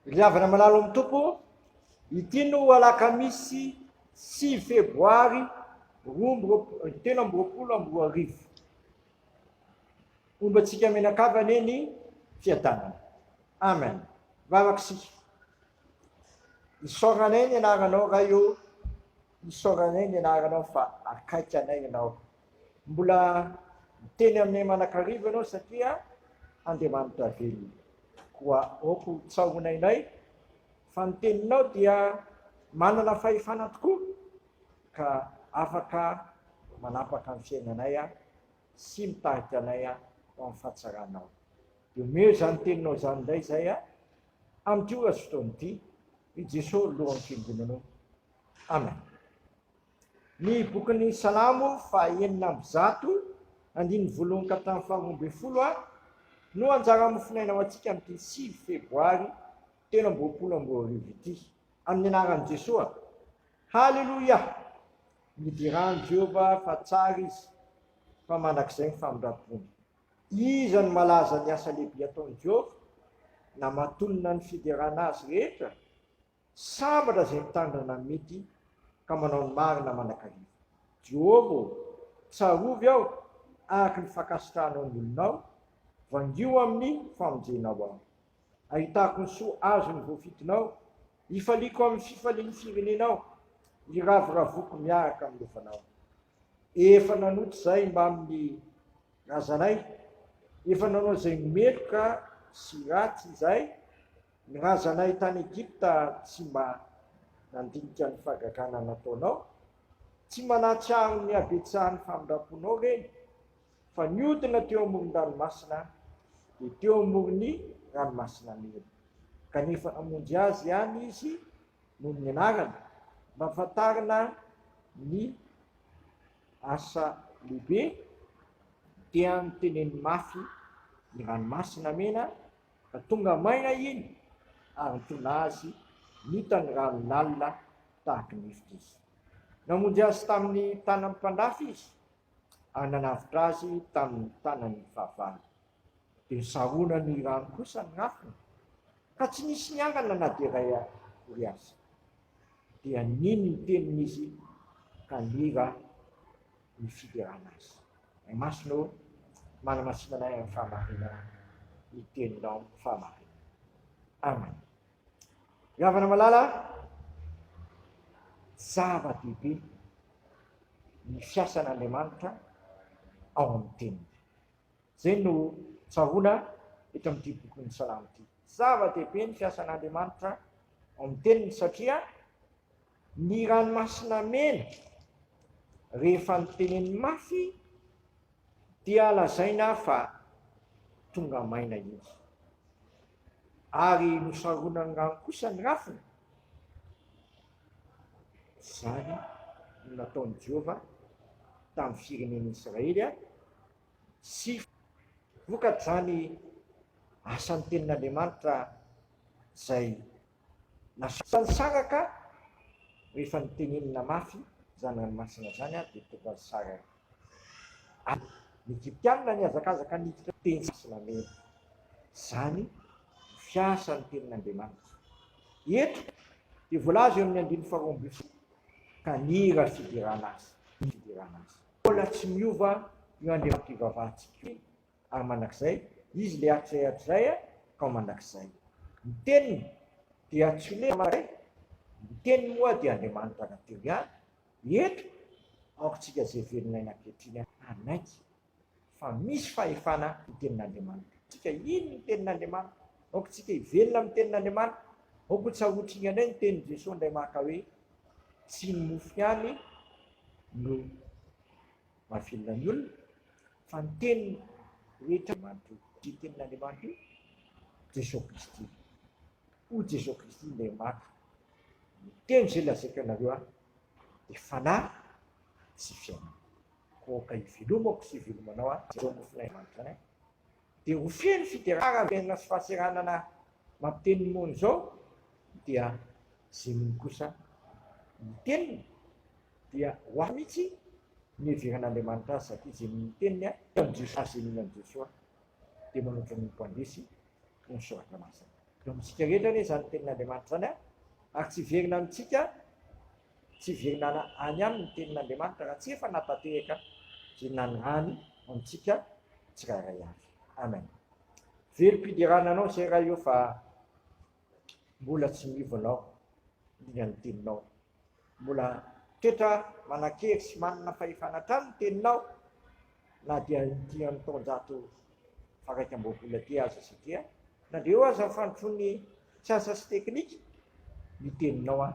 Ry havana malala ao amin'ny Tompo, ity no alakamisy 9 febroary 2023. Homba antsika mianakavy anie ny fiadanana. Amen. Vavaka isika. Isaoranay ny anaranao Ray ô, isaoranay ny anaranao fa akaiky anay ianao. Mbola miteny aminay manakariva ianao satria Andriamanitra velona. Koa aoka ho tsaronainay fa ny teninao dia manana fahefana tokoa ka afaka manapaka ny fiainanay sy mitarika anay ho amin'ny fahatsaranao. Dia omeo izany teninao izany indray izay amin'ity ora sy fotoana ity, i Jesoa lohan'ny fiangonanao. Amen. Ny bokin'ny Salamo faha-106, andininy voalohany ka hatramin'ny faha-12 a, no anjara mofonaina ho antsika amin'ity 9 febroary 2023 ity. Amin'ny anaran'i Jesoa. Haleloia! Miderà an'i Jehovah fa tsara Izy, fa mandrakizay ny famindram-pony. Iza no malaza ny asa lehibe ataon'i Jehovah, na mahatonona ny fiderana azy rehetra? Sambatra izay mitandrina ny mety ka manao ny marina mandrakariva. Jehovah ô, tsarovy aho araka ny fankasitrahanao ny olonao, vangio amin'ny famonjenao aho. Ahitako ny soa azon'ny voafidinao, hifaliako amin'ny fifalian'ny firenenao, hiravoravoako miaraka amin'ny lovanao. Efa nanota izahay mbamin'ny razanay, efa nanao izay meloka sy ratsy izahay, Ny razanay tany Egypta tsy mba nandinika ny fahagagana nataonao, tsy mba nahatsiaro ny habetsahan'ny famindram-ponao ireny, fa niodina teo amoron-dranomasina, dia teo amoron'ny Ranomasina Mena. Kanefa namonjy azy ihany Izy noho ny anarany, mba hahafantarana ny asa lehibe, dia noteneniny mafy ny Ranomasina Mena, Ka tonga maina iny ary nitona azy nita ny rano lalina tahaky ny efitra izy. Namonjy azy tamin'ny tanan'ny mpandrafy izy ary nanavotra azy tamin'ny tanan'ny fahavalo. Dia nisaronany rano kosa ny rafiny, ka tsy nisy niangana na dia iray akory aza. Dia nino ny teniny izy ka nira ny fiderana azy. Ray Masina ô, manamasina anay amin'ny fahamarinana ny teninao fahamarinana. Amen. Ry havana malala, zava-dehibe ny fiasan'Andriamanitra ao amin'ny teniny. Izay no tsaroana eto amin'ity bokin'ny Salamo ity. Zava-dehibe ny fiasan'Andriamanitra ao amin'ny teniny satria Ny ranomasina mena, rehefa noteneniny mafy dia lazaina fa tonga maina iny. Ary nosaronan'ny rano kosa ny rafiny. Izany no nataon'i Jehovah tamin'ny firenen'Israely sy vokatr'izany asan'ny tenin'Andriamanitra izay Lasa nisaraka rehefa notenenina mafy izany ranomasina izany dia tonga nisaraka. Ary ny Egyptianina nihazakazaka niditra teny Masina Mena. Izany no fiasan'ny tenin'Andriamanitra. Eto dia voalaza eo amin'ny andininy faharoa ambin'ny folo ka nihira fiderana azy. Fiderana azy. Mbola tsy miova io Andriamanitra ivavahantsika io. ary mandrakizay, Izy ilay hatrizay hatrizay ka ho mandrakizay. Ny teniny dia tsy ho leva mandrakizay, ny teniny moa dia Andriamanitra rahateo ihany. Eto, aoka isika izay velon'aina ankehitriny hanaiky fa misy fahefana ny tenin'Andriamanitra. Isika hino ny tenin'Andriamanitra, aoka isika hivelona amin'ny tenin'Andriamanitra, aoka ho tsaroantsika indray ny tenin'i Jesoa indray maka hoe tsy ny mofo ihany no mahavelona ny olona fa ny teny rehetra Andriamanitra io, io tenin'Andriamanitra io, Jesoa Kristy. Hoy Jesoa Kristy indray maka, ny teny izay lazaiko anareo aho dia fanahy sy fiainana. Koa aoka hivelomako sy hivelomanao aho, izao mofon'Andriamanitra izany, dia ho feno fiderana sy fahaseranana mampiteny ny moana izao, dia izay mino kosa ny teniny dia ho ahy mihitsy ny heveran'Andriamanitra azy satria izay mino ny teniny an'i Jesoa izay mino an'i Jesoa dia manoatra ny mpandresy hoy ny soratra masina. Eo amintsika rehetra anie izany tenin'Andriamanitra izany ary tsy hiverina amintsika, tsy hiverina any aminy ny tenin'Andriamanitra raha tsy efa nahatanteraka izay nanirahany ho antsika tsirairay avy. Amen. Velom-piderana anao izay Ray ô fa mbola tsy miova anao indrindra ny teninao. Mbola toetra manan-kery sy manana fahefana hatrany ny teninao na dia ity amin'ny taonjato faha-21 ity aza satria na dia eo aza ny fandrosoan'ny siansa sy teknika, ny teninao an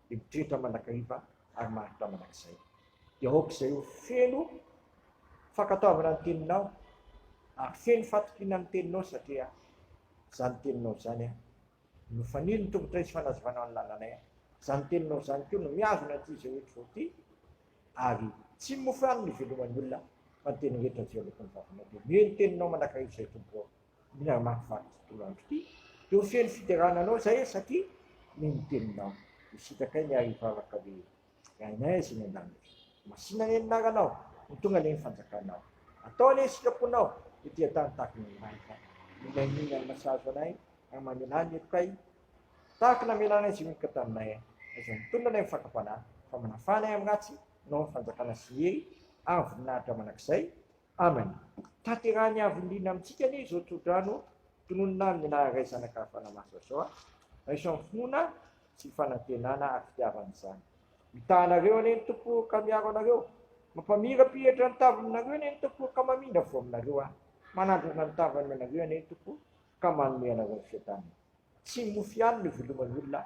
dia mitoetra mandrakariva ary maharitra mandrakizay. Dia aoka izay ho feno fankatoavana ny teninao ary feno fatokiana ny teninao satria izany teninao izany an no fanilo ny tongotray sy fanazavanao ny lalanay an. Izany teninao izany koa no mihazona ity izao eto izao ity Ary tsy ny mofo ihany no iveloman'ny olona, fa ny teny rehetra izay aloaky ny vavanao. Dia omeo ny teninao mandrakariva izay Tompo ô. Mila hamakivaky ity tontolo andro ity, dia ho feno fiderana Anao izahay satria mino ny teninao. Ho sitrakay ny ary hivavaka hoe, Rainay izay any an-danitra, masina anie ny anaranao, ho tonga anie ny fanjakanao. Atao anie ny sitraponao ety an-tany tahaka ny any an-danitra. Omey ny mihinana sy azo anay, ary mamelà ny helokay, Tahaka namelana izay meloka taminay, aza mitolona anay amin'ny fakam-panahy, fa manafaha anay amin'ny ratsy, Anao ny fanjakana sy hery ary voninahitra mandrakizay. Amen. Tanterahin'ny Avo Indrindra amintsika anie izao tsodrano tononina amin'ny anaran'ny Ray Zanaka ary Fanahy Masina izao a. Raiso amin'ny finoana sy fanantenana ary fitiavana izany. Mitaha anareo anie ny Tompo ka miaro anareo. Mampamirapiratra ny tavany aminareo anie ny Tompo ka mamindra fo aminareo a. Manandratra ny tavany aminareo anie ny Tompo ka manome anareo ny fiadanana. Tsy ny mofo ihany no iveloman'ny olona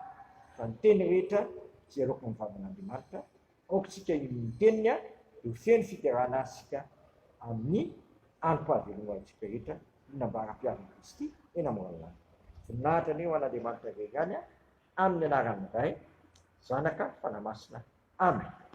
fa ny teny rehetra izay aloaky ny vavan'Andriamanitra. Aoka isika hino ny teniny dia ho feno fiderana Azy isika amin'ny androm-pahavelomantsika rehetra ny nambaram-piavin'i Kristy eny amoron'ny lanitra. Voninahitra anie ho an'Andriamanitra irery ihany amin'ny anaran'ny Ray, Zanaka, Fanahy Masina. Amen.